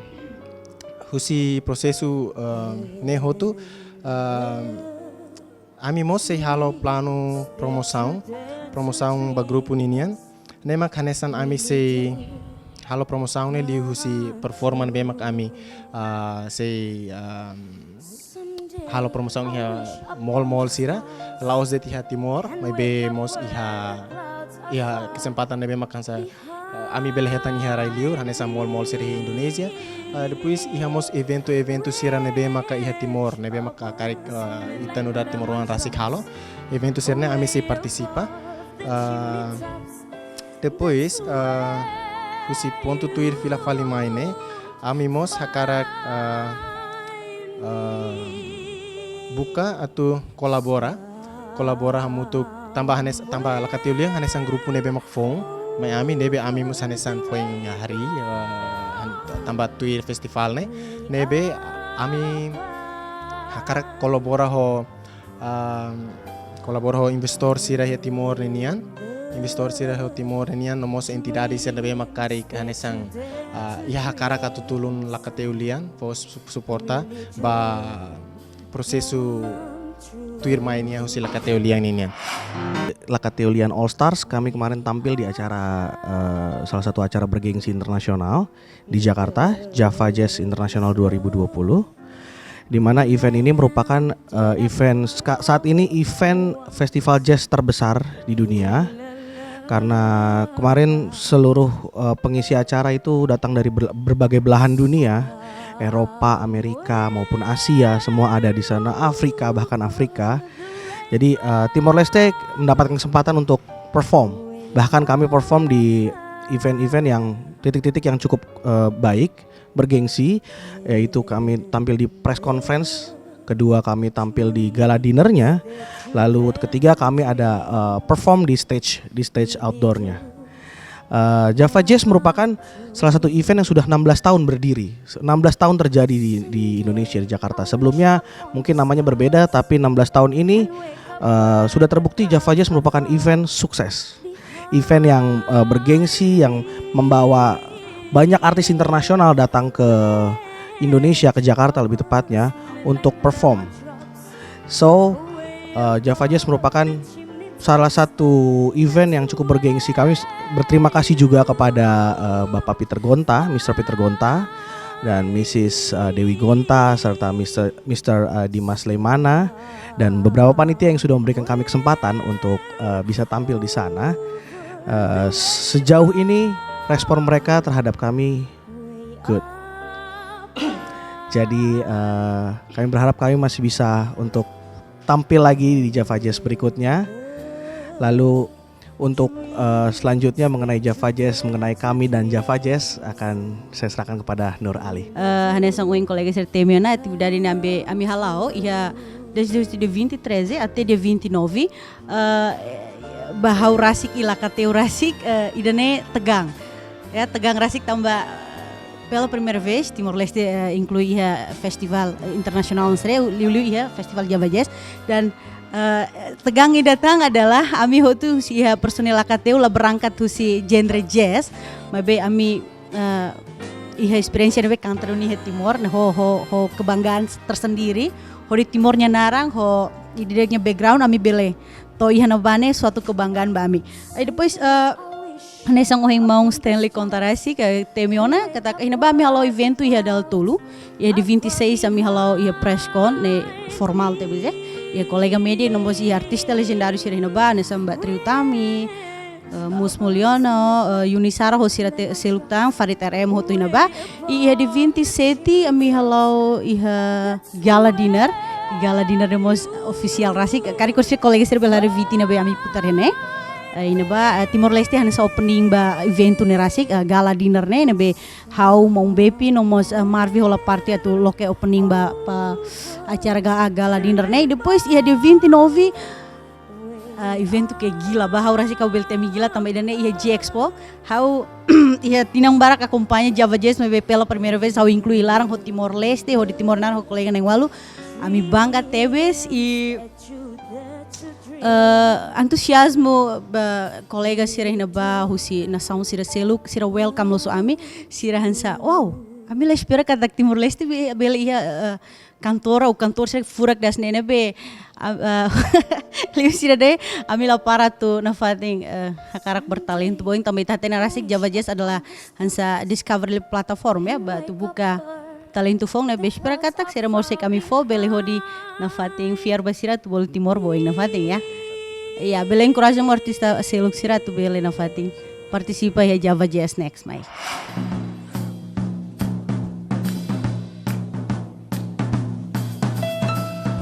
husi prosesu, ah, ne'e hotu, ah, ami mós sei halo planu promosaun, promosaun ba grupu ninian. Ne'e mak hanesan ami sei halo promosaun ne'e liuhusi performa ne'ebé mak ami, ah, sei, ah, halo promosaun iha mall-mall sira, la'ós de'it iha Timor, maibé mós iha, iha kesempatan ne'ebé mak hanesan, eh, ami bele hetan iha rai liur, hanesan mall-mall sira iha Indonézia. Eh, depois iha mós eventu-eventu sira ne'ebé maka iha Timor, ne'ebé maka karik, eh, ita nu'udar timoroan rasik halo. Eventu sira-ne'e ami sei partisipa. Eh, depois, eh, husi pontu tuir fila fali mai ne'e, ami mós hakarak, eh, eh, buka atu kolabora, kolabora hamutuk tanba hanes-, tanba Lakateu Lian hanesan grupu ne'ebé mak foun mai ami, ne'ebé ami mós hanesan foin harii, eh, han-, tanba tuir festival ne'e, ne'ebé ami hakarak kolabora ho, ah, kolabora ho investór sira iha Timor ninian, investór sira iha Timor ninian, no mós entidade sira ne'ebé mak karik hanesan, ah, iha hakarak atu tulun Lakateu Lian, fó su-, suporta ba prosesu tuirmai nian husi Lakateu Lian ninian. Lakateu Lian All Stars, kami kemarin tampil di acara, eh, salah satu acara bergengsi internasional di Jakarta, Java Jazz International dua ribu dua puluh, di mana event ini merupakan, eh, event ska-, saat ini event festival jazz terbesar di dunia. Karena kemarin seluruh, eh, pengisi acara itu datang dari ber-, berbagai belahan dunia, Eropa, Amerika, maupun Asia, semua ada di sana, Afrika, bahkan Afrika. Jadi, eh, Timor Leste mendapatkan kesempatan untuk perform. Bahkan kami perform di event-event yang titik-titik yang cukup, eh, baik, bergengsi, yaitu kami tampil di press conference, kedua kami tampil di gala dinnernya, lalu ketiga kami ada, eh, perform di stage, di stage outdoornya. Eh, Java Jazz merupakan salah satu event yang sudah enam belas tahun berdiri, enam belas tahun terjadi di, di Indonesia, di Jakarta. Sebelumnya mungkin namanya berbeda, tapi enam belas tahun ini, eh, sudah terbukti Java Jazz merupakan event sukses. Event yang, eh, bergengsi, yang membawa banyak artis internasional datang ke Indonesia, ke Jakarta lebih tepatnya, untuk perform. So, eh, Java Jazz merupakan salah satu event yang cukup bergengsi. Kami s-, berterima kasih juga kepada, eh, Bapak Peter Gonta, Mister Peter Gonta, dan Missus, eh, Dewi Gonta, serta Mister, Mister, eh, Dimas Leimana, dan beberapa panitia yang sudah memberikan kami kesempatan untuk, eh, bisa tampil di sana. Eh, sejauh ini respon mereka terhadap kami good. Jadi, eh, kami berharap kami masih bisa untuk tampil lagi di Java Jazz berikutnya. Lalu untuk, eh, selanjutnya mengenai Java Jazz, mengenai kami dan Java Jazz akan saya serahkan kepada Nur Ali. Eh, hanesan ohin kolega sira temi ona, atividade ne'ebé ami hala'o iha desde dia vinte e três até dia vinte e nove, eh, ba ha'u rasik i Lakateu rasik, eh, ida-ne'e tegang. Ya, tegang rasik tanba, eh, pela primeira vez Timor-Leste, eh, inklui iha festival, eh, internasionál sira, liuliu iha festival Java Jazz. Dan, eh, tegang ida tan adalah ami hotu husi iha personil Lakateu la berangkat husi genre jazz, maibé ami, eh, iha esperiénsia ne'ebé kanta duni iha Timor, ne'e ho, ho, ho kebanggaan tersendiri, hodi Timor nia naran, ho ida-idak nia background ami bele to'o iha ne'ebá ne'e suatu kebanggaan ba ami. Ai depois, eh, hanesan ohin maun Stanley konta rasik, eh, temi ona, katak iha ne'ebá ami hala'o eventu iha dala tolu, iha dia vinte e seis ami hala'o iha press con, ne'e formál tebes, eh. Iha kolega média, no mós iha artista lejendáriu sira iha ne'ebá, hanesan Mbak Triutami, eh, Mus Mulyono, eh, Yuni Sara ho sira te-, seluk tan, Farid R M hotu iha ne'ebá. I iha dia vinte e sete ami hala'o iha gala dinner. Gala dinner ne'e mós ofisiál rasik. Karik orsida kolega sira bele haree vídeo ne'ebé ami putar iha ne'e. Eh, iha ne'ebá, eh, Timor-Leste hanesan opening ba eventu ne'e rasik, eh, gala dinner ne'e, ne'ebé ha'u, maun Bepi, no mós, eh, Marvi hola parte atu loke opening ba, ba acara ga-, gala dinner ne'e. Depois iha dia vinte e nove, ah, eventu ke gila, ba ha'u rasik ha'u bele temi gila tanba ida-ne'e iha J-Expo. Ha'u iha tinan barak akompaña Java Jazz, maibé pela primeira vez ha'u inklui laran ho Timor-Leste, hodi Timor nia naran ho kolega na'in-ualu. Ami bangga tebes i, eh, entuziazmu ba kolega sira iha ne'ebá husi nasaun sira seluk, sira welcome loos ho ami, sira hanesan, wow, ami la espera katak Timor-Leste be-, bele iha, eh, kantora ou kantór sira furak das ne'e ne'ebé, ah, ah, liu sira de'it, ami la para atu nafatin, eh, hakarak bertalentu ba oin, tanba ita hatene rasik Java Jazz adalah hanesan discovery platform ya, ba atu buka talentu foun ne'ebé espera katak sira moris ami fó bele hodi nafatin fiar ba sira atu bolu Timor ba oin nafatin ya. Ya, bele encourage mo artista seluk sira atu bele nafatin partisipa iha Java Jazz next mai.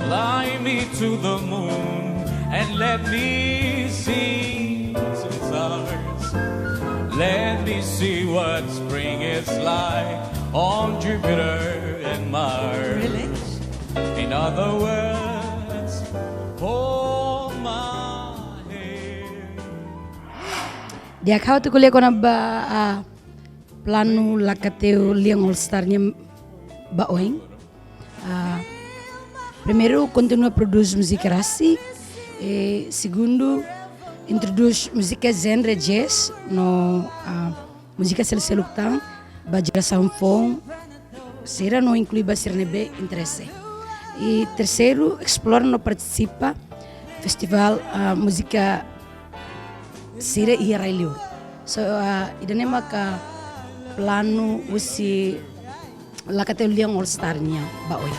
Fly me to the moon and let me see some stars. Let me see what spring is like on Jupiter and Mars. Really? In other words, hold my hand. Di'ak, ha'u atu ko'alia kona-ba, ah, planu Lakateu Lian All Star nian ba oin. Ah, primeiru, kontinua prodús múzika rasik. E, segundu, introdús múzika genre jazz no, ah, múzika sel-seluk tan ba jerasaun foun sira no inklui ba sira ne'ebé interese. I terseiru, esplora no partisipa festivál, ah, múzika sira iha rai-liur. So, ah, ida-ne'e maka planu husi Lakateu Lian All Star nian ba oin.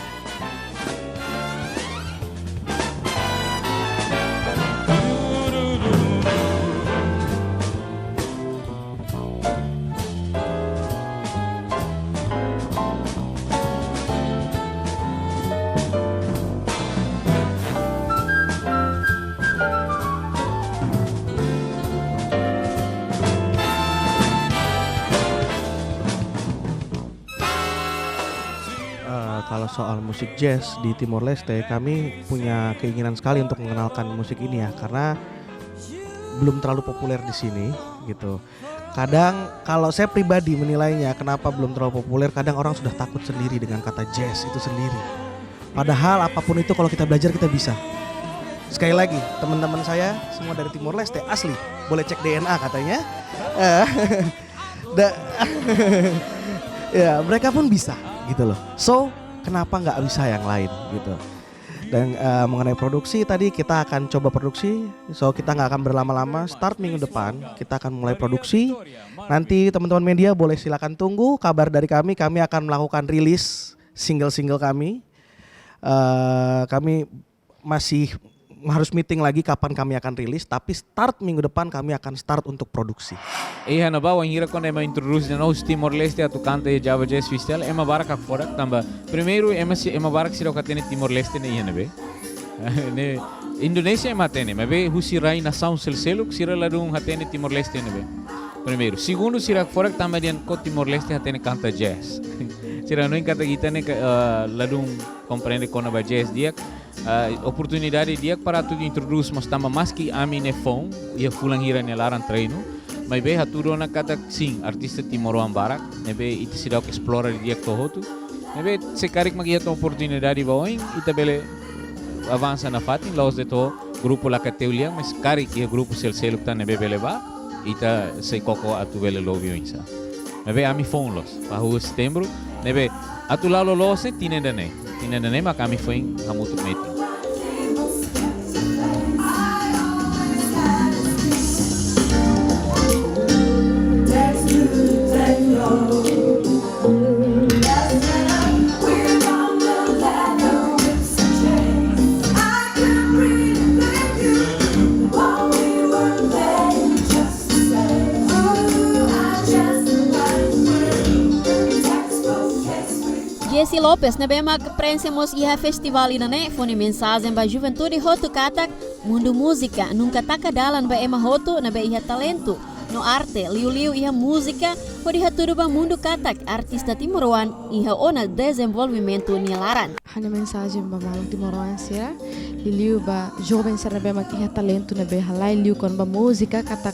Eh, kalau soal musik jazz di Timor Leste, kami punya keinginan sekali untuk mengenalkan musik ini ya, karena belum terlalu populer di sini gitu. Kadang kalau saya pribadi menilainya kenapa belum terlalu populer, kadang orang sudah takut sendiri dengan kata jazz itu sendiri. Padahal apapun itu kalau kita belajar kita bisa. Sekali lagi, teman-teman saya semua dari Timor Leste asli, boleh cek D N A katanya. Eh, da-, ya, mereka pun bisa gitu loh. So, kenapa nggak bisa yang lain gitu? Dan, eh, mengenai produksi tadi, kita akan coba produksi. So, kita nggak akan berlama-lama. Start minggu depan, kita akan mulai produksi. Nanti teman-teman media boleh silakan tunggu kabar dari kami. Kami akan melakukan rilis single-single kami. Eh, kami masih harus meeting lagi kapan kami akan rilis, tapi start minggu depan kami akan start untuk produksi. Iha ne'ebá, wainhira kuandu ema introdús de'it husi Timor-Leste atu kanta iha Java Jazz Festival, ema barak hakfodak tanba primeiru ema si-, ema barak seidauk hatene Timor-Leste ne'e iha ne'ebé. Ne'e Indonézia ema hatene, maibé husi rai nasaun seluk-seluk sira ladún hatene Timor-Leste iha ne'ebé. Primeiru, segundu, sira hakfodak tanba dehan koko Timor-Leste hatene kanta jazz. Sira hanoin katak ita ne'e ka, eh, ladún komprende kona-ba jazz di'ak, ah, oportunidade di'ak para atu introdús mós tanba maski ami ne'e foun, iha fulan hira nia laran treinu, maibé hatudu ona katak sin, artista timoroan barak, ne'ebé ita seidauk esplora didi'ak to'o hotu, ne'ebé se karik mak iha tan oportunidade ba oin, ita bele avansa nafatin, la'ós de'it to'o grupu Lakateu Lian, mas karik iha grupu seluk-seluk tan ne'ebé bele bá, ita sei koko atu bele lobi oinsá. Maibé ami foun loos, ba rua Setembru, ne'ebé atu la'o loloos ne'e tinan ida-ne'e. Tinan ida-ne'e mak ami foin hamutuk metin. Jessy Lopes, ne'ebé mak prenxe mós iha festivál ida-ne'e, fó nia mensajen ba juventude hotu katak mundu múzika nunka taka dalan ba ema hotu ne'ebé iha talentu no arte, liuliu iha múzika, hodi hatudu ba mundu katak artista timoroan iha ona dezenvolvimentu nia laran. Ha'u-nia mensajen ba maluk timoroan sira, liuliu ba joven sira ne'ebé mak iha talentu ne'ebé halai liu kona-ba múzika, katak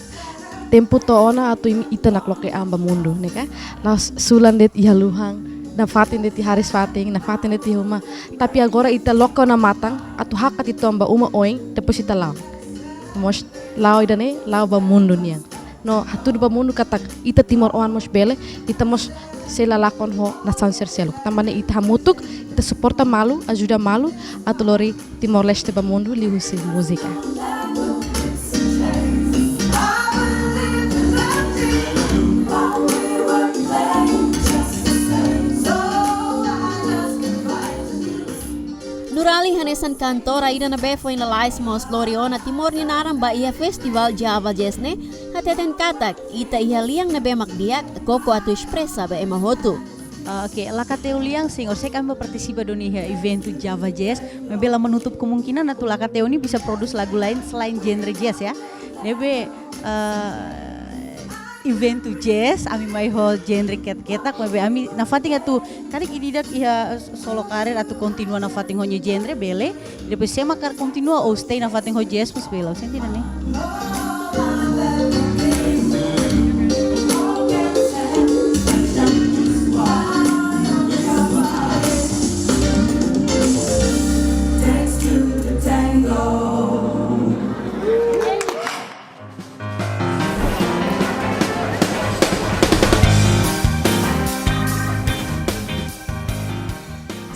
tempu to'o ona atu imi, ita nakloke an ba mundu, ne'e ka? La'ós sulan de'it iha luhan, nafatin de'it iha hariis-fatin, nafatin de'it iha uma. Tapi agora ita loke ona matan, atu hakat uitoan ba uma oin, depois ita la'o. Mós la'o ida-ne'e, la'o ba mundu nian. No hatudu ba mundu katak ita timoroan mós bele, ita mós sei la lakon ho nasaun sira seluk. Tanba ne'e ita hamutuk, ita suporta malu, ajuda malu, atu lori Timor-Leste ba mundu liuhusi múzika. Nurali hanesan kantora ida ne'ebé foin lalais mós lori ona Timor nia naran ba iha festivál Java Jazz ne'e, hateten katak ita iha lian ne'ebé mak di'ak, koko atu espresa ba ema hotu. Ah, oke, Lakateu Lian, sin, horiseik ami partisipa duni iha eventu Java Jazz, maibé la menutup kemungkinan atu Lakateu ne'e bisa produs lagu lain selain genre jazz ya. Ne'ebé, ah, eventu jazz, ami mai ho genre ketak-ketak, maibé ami nafatin atu, karik ida-idak iha solo karir atu kontinua nafatin ho nia genre, bele. Depois se ema hakarak kontinua ou stay nafatin ho jazz, mós bele, sente ne'e?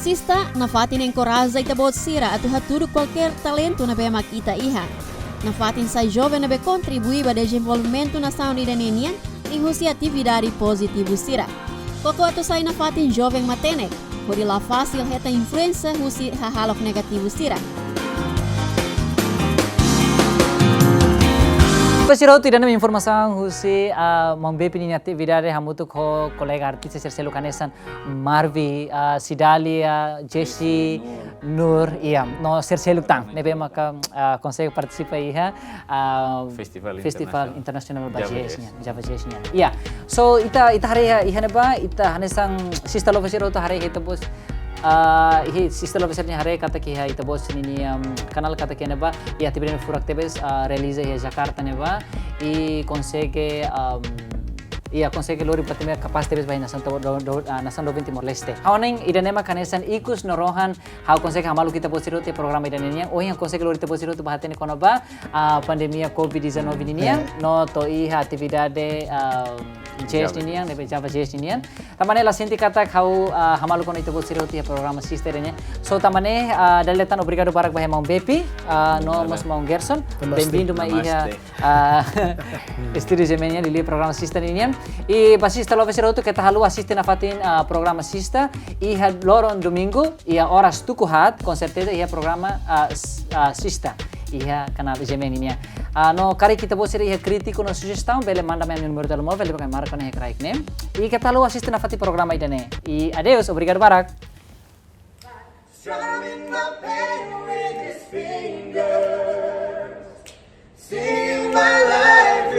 Sista, nafatin enkoraja ita-boot sira atu hatudu kualkér talentu ne'ebé mak ita iha. Nafatin sai joven ne'ebé kontribui ba dezenvolvimentu nasaun ida-ne'e nian, liuhusi atividade pozitivu sira. Koko atu sai nafatin joven matenek, hodi la fasil hetan influénsia husi hahalok negativu sira. Ba sira hotu, ida-ne'e mak informasaun husi, ah, Maun Bepi nia atividade hamutuk ho kolega artista sira seluk hanesan Marvi, ah, Cidalia, Jessy, Nur, iha, no sira seluk tan ne'ebé maka, ah, konsege partisipa iha, ah, Festivál Festivál Internasionál Internasionál Java Jazz Jazz nian, Java Jazz nian. Iha. So, ita, ita haree iha, iha ne'ebá, ita hanesan Sista Lopes sira hotu haree iha ita-boot, ah, iha Sista Lopes sira-nia haree katak iha ita-boot sira-nia, um, kanál katak iha ne'ebá, iha atividade furak tebes, ah, realiza iha Jakarta ne'ebá, i konsege, um, iha konsege lori buat ne'ebé kapás tebes ba iha nasaun to-, do-, do-, ah, nasaun doben Timor-Leste. Ha'u hanoin ida-ne'e mak hanesan ikus no rohan, ha'u konsege hamaluk ita-boot sira hotu iha programa ida-ne'e nian, ohin ha'u konsege lori ita-boot sira hotu ba hatene kona-ba, ah, pandemia covid dezanove ninian, eh, no to'o iha atividade, ah, Jazz ninian, ne'ebé Java Jazz ninian. Tanba ne'e la sente katak ha'u, ah, hamaluk ona ita-boot sira hotu iha programa sista ida-ne'e. So tanba ne'e, ah, dala ida tan obrigadu barak ba iha maun Bepi, ah, no mós maun Gerson. Bem-vindo mai iha, ah, estúdiu G M N nian, liuliu programa sista ninian. I ba sista lover sira hotu, keta haluha asiste nafatin, ah, programa sista iha loron domingu, iha oras tuku haat, com certeza iha programa, ah, s-, ah, sista iha kanál G M N nian. Ah, no karik ita-boot sira iha krítiku no sujestaun, bele manda mai ami-nia númeru telemóvel, bele bá marka ona iha kraik ne'e. I keta haluha asiste nafatin programa ida-ne'e. I adeus, obrigadu barak. Strumming my pain with his fingers, seeing my life